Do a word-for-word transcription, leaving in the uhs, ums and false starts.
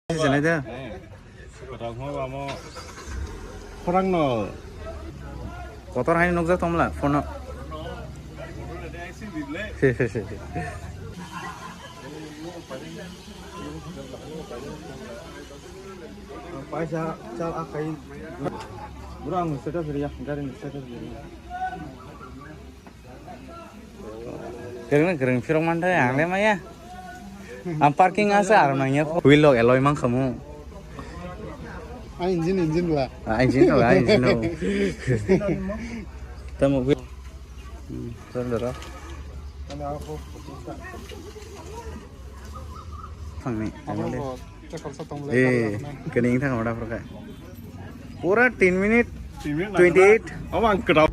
Janai da. Khorang no. Kotor hai nukjak tongmla phone. Paisa chal akai. Bro, ang status riya, gari ni status riya. Kereng kereng phirok manthai ang le maya. Ang parking asa aro nangya. Wheel lock alloy mang khamu. Ang engine, engine la. Ah, engine no, ah, engine no. Tamo wheel. Hmm, sir dara. Thangni. Eh, kening thang ora phorkha. Pura tin minute, twenty eight. Abo ang kwtal.